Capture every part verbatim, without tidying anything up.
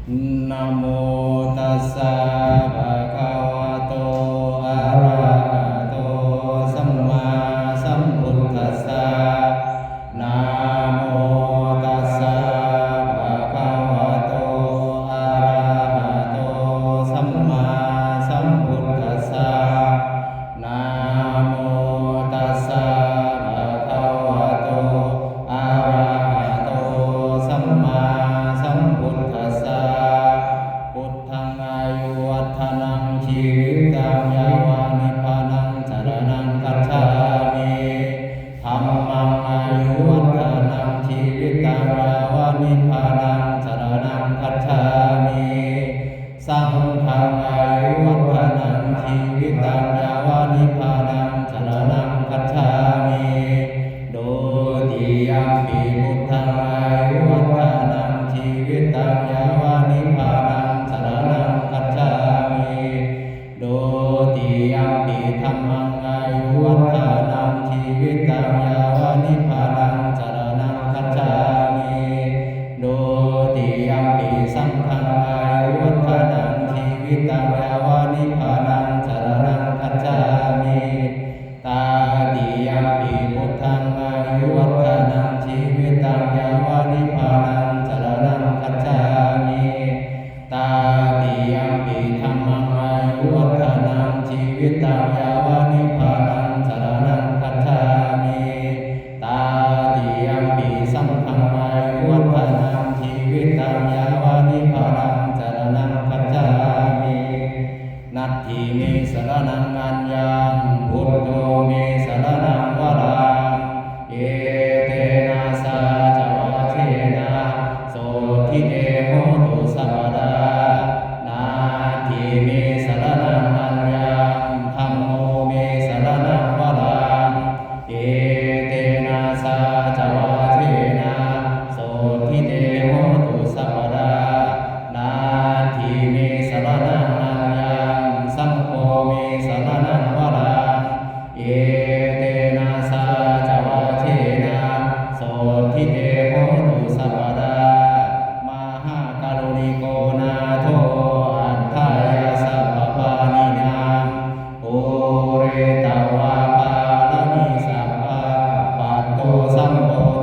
Namo tassa bhagavato arahato sammāsambuddhassa. Namo tassa bhagavato arahato sammāsambuddhassa. Namo tassa bhagavato arahato sammāsambuddhassa. Buddhaṃ āyuvaḍḍhanaṃ jīvitaṃ yāva nibbānaṃ saraṇaṃ gacchāmi. Dhammaṃ āyuvaḍḍhanaṃ jīvitaṃ yāva nibbānaṃ saraṇaṃ gacchāmi. Saṅghaṃ āyuvaḍḍhanaṃ jīvitaṃ yāva nibbānaṃ saraṇaṃ gacchāmi. Dutiyampi buddhaṃ āyuvaḍḍhanaṃ jīvitaṃ yāva nibbānaṃ saraṇaṃ gacchāmi. Dutiyampi dhammaṃ āyuvaḍḍhanaṃ jīvitaṃ yāva nibbānaṃ saraṇaṃ gacchāmi. Dutiyampi saṅghaṃ āyuvaḍḍhanaṃ jīvitaṃ yāva nibbānaṃ saraṇaṃ gacchāmi. Tatiyampi buddhaṃ āyuvaḍḍhanaṃ jīvitaṃ yāva nibbānaṃ saraṇaṃ gacchāmi. Tatiyampi dhammaṃ āyuvaḍḍhanaṃ jīvitaṃ yāva nibbānaṃ saraṇaṃ gacchāmi. Tatiyampi saṅghaṃ āyuvaḍḍhanaṃ jīvitaṃ yāva nibbānaṃ saraṇaṃ gacchāmi. Natthi me saraṇaṃ aññaṃ, buddho me saraṇaṃ varaṃ. Etena saccavajjena sotthi te hotu sabbadā. Natthi me saraṇaṃ aññaṃ, dhammo me saraṇaṃ varaṃ. Etena saccavajjena sotthi te hotu sabbadā. Natthi me saraṇaṃ aññaṃ, saṅgho me saraṇaṃ varaṃ. Etena saccavajjena sotthi te hotu sabbadā. Mahākāruṇiko nātho atthāya sabbapāṇinaṃ pūretvā pāramī sabbā patto sambodhimuttamaṃ.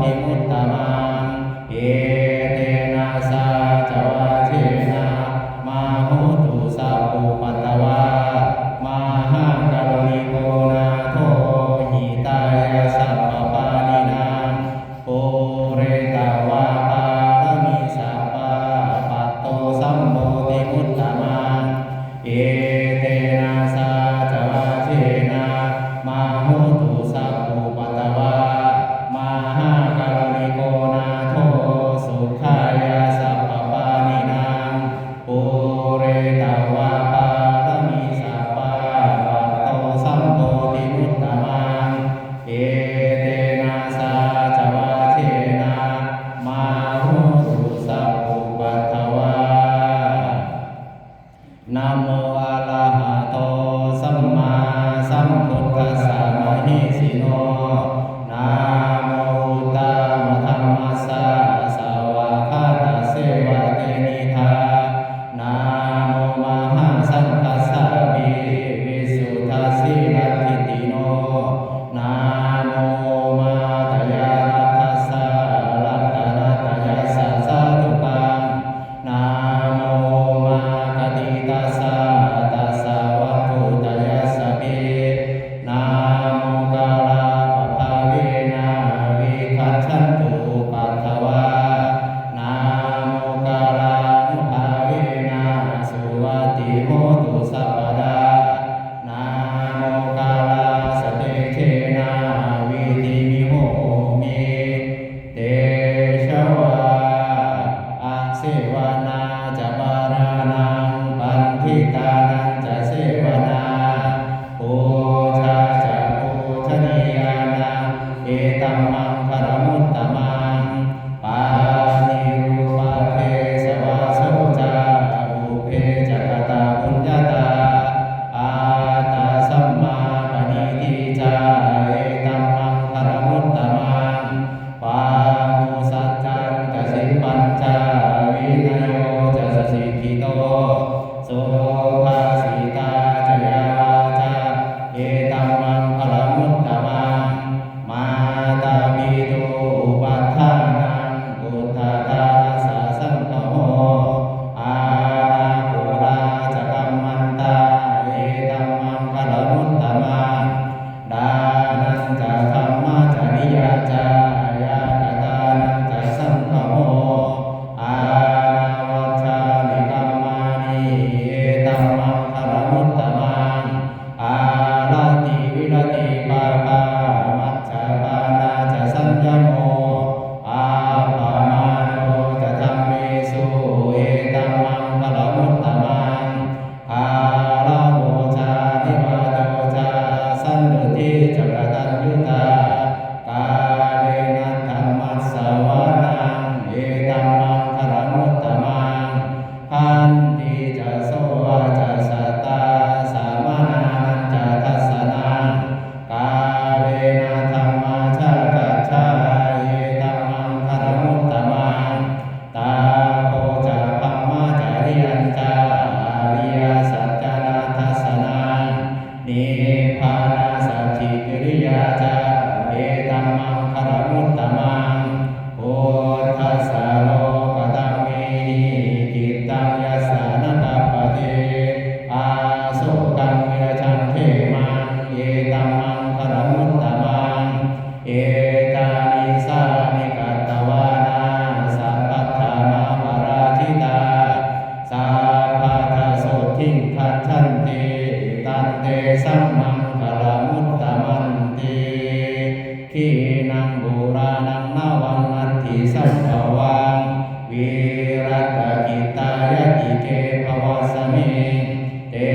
Natthi sambhavaṃ virattacittāyatike bhavasmiṃ. Te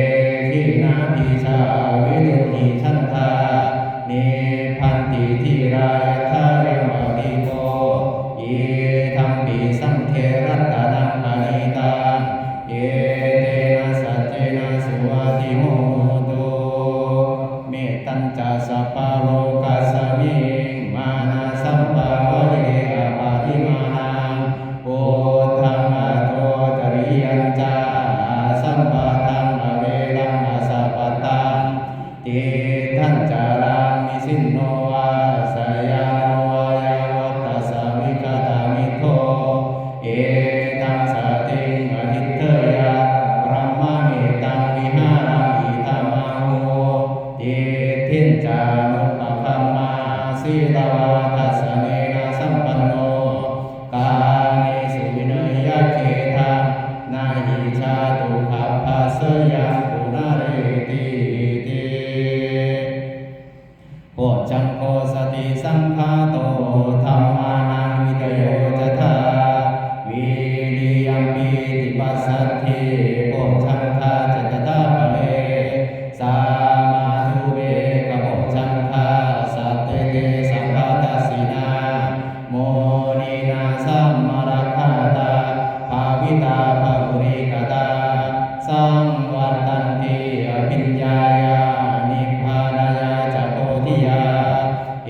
khīṇabījā vilūḷhichandā nibbanti dhīrā yathāyampadīpo. Idampi saṅghe ratanaṃ paṇītaṃ, etena saccena suvatthi hotu. Mettañca sabbalokasmiṃ mānasambhāvaye aparimāṇaṃ. Uddhaṃ adho tiriyañca asambādhaṃ averaṃ asapattaṃ. Tiṭṭhañcaraṃ nisinno vā sayāno vā yāvatassa vigatamiddho. Etaṃ satiṃ adhiṭṭheyya brahmametaṃ vihāraṃ idhamāhu. Diṭṭhiñca anupagamma sīlavā dassanena sampanno. Kāmesu vineyya gedhaṃ na hi jātu gabbhaseyyaṃ punaretīti. Bojjhaṅgo satisaṅkhāto dhammānaṃ vicayo tathā. Vīriyam pīti passaddhi bojjhaṅgā ca tathāpare. Samādhupekkhabojjhaṅgā sattete sabbadassinā. Muninā sammadakkhātā bhāvitā bahulīkatā. Saṃvattanti abhiññāya nibbānāya ca bodhiyā.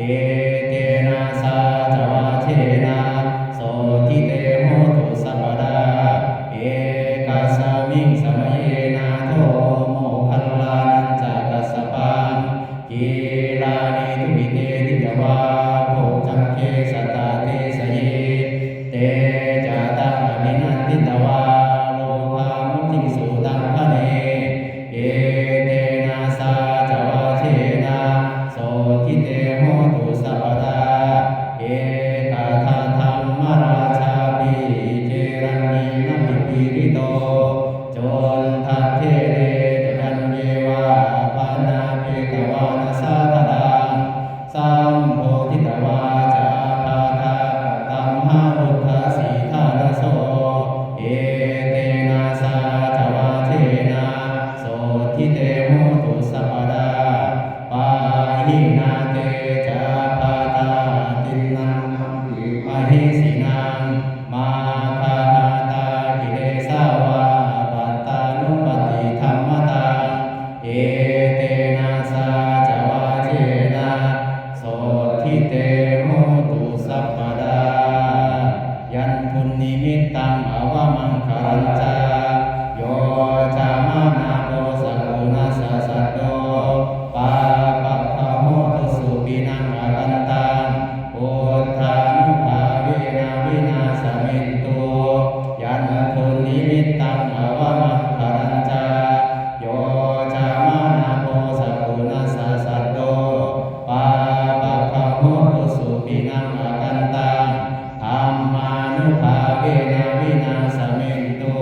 Etena saccavajjena sotthi te hotu sabbadā. Ekasmiṃ samaye nātho moggallānañca kassapaṃ. Gilāne dukkhite disvā bojjhaṅge satta desayi. Te ca taṃ abhinanditvā rogā mucciṃsu taṅkhaṇe. Etena saccavajjena sotthi te hotu sabbadā. Ekadā dhammarājāpi gelaññenābhipīḷito. Cundattherena ca yaṃ devā bhaṇāpetvāna sādaraṃ. Sambodhitvā ca ābādhā tamhā vuṭṭhāsi ṭhānaso. Etena saccavajjena sotthi te hotu sabbadā. Pahīnā te ca ābādhā tiṇṇannampi mahesinaṃ. Maggāhatakilesā vā pattānuppattidhammataṃ. Etena saccavajjena sotthi te hotu sabbadā. Yandunnimittaṃ avamaṅgalañca yo cāmanāpo sakuṇassa saddo pāpaggaho dussupinaṃ akantaṃ buddhānubhāvena vināsamentu. Yandunnimittaṃ avamaṅgalañca yo cāmanāpo sakuṇassa saddo pāpaggaho dussupinaṃ akantaṃ dhammānubhāvena vināsamentu.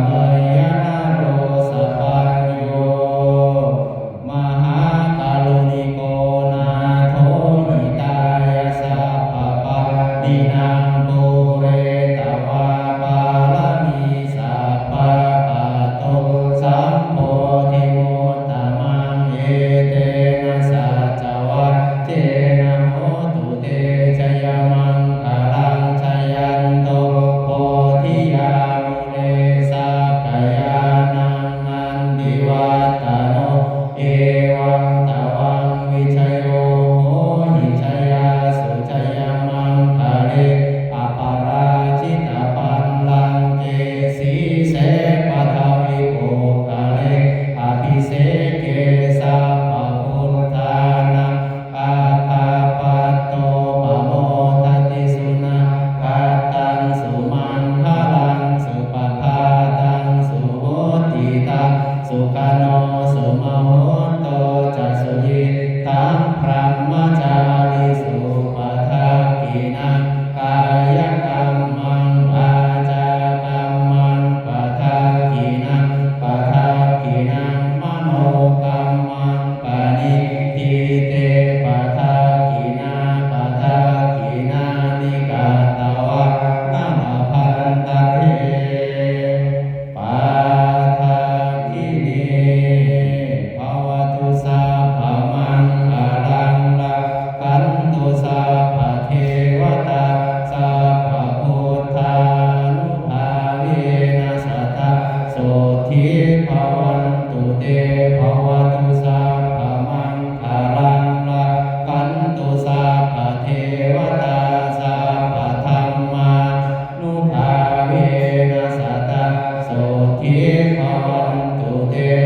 Jaya naro sapañño, mahākāruṇiko nātho, hitāya sabbapāṇinaṃ, pūretvā pāramī sabbā, patto sambodhimuttamaṃ, etena saccavajjena, hotu te jayamaṅgalaṃ. Jayanto bodhiyā mūle, sakyānaṃ nandivaḍḍhano, evaṃ tvaṃ vijayo hohi, jayassu jayamaṅgale, aparājitapallaṅke, sīse paṭhavipokkhare, abhiseke sabbabuddhānaṃ, aggappatto pamodati. Sunakkhattaṃ sumaṅgalaṃ, supabhātaṃ suhuṭṭhitaṃ, sukhaṇo sumuhutto ca, suyiṭṭhaṃ brahmacārisu, padakkhiṇaṃ kāyakammaṃ, vācākammaṃ padakkhiṇaṃ, padakkhiṇaṃ manokammaṃ, paṇidhī te padakkhiṇā, padakkhiṇāni katvāna, labhantatthe padakkhiṇe. Bhavatu sabbamaṅgalaṃ, rakkhantu sabbadevatā, sabbabuddhānubhāvena, sadā sotthī bhavantu te. Bhavatu sabbamaṅgalaṃ, rakkhantu sabbadevatā, sabbadhammā nubhāvena, sadā sotthī bhavantu te.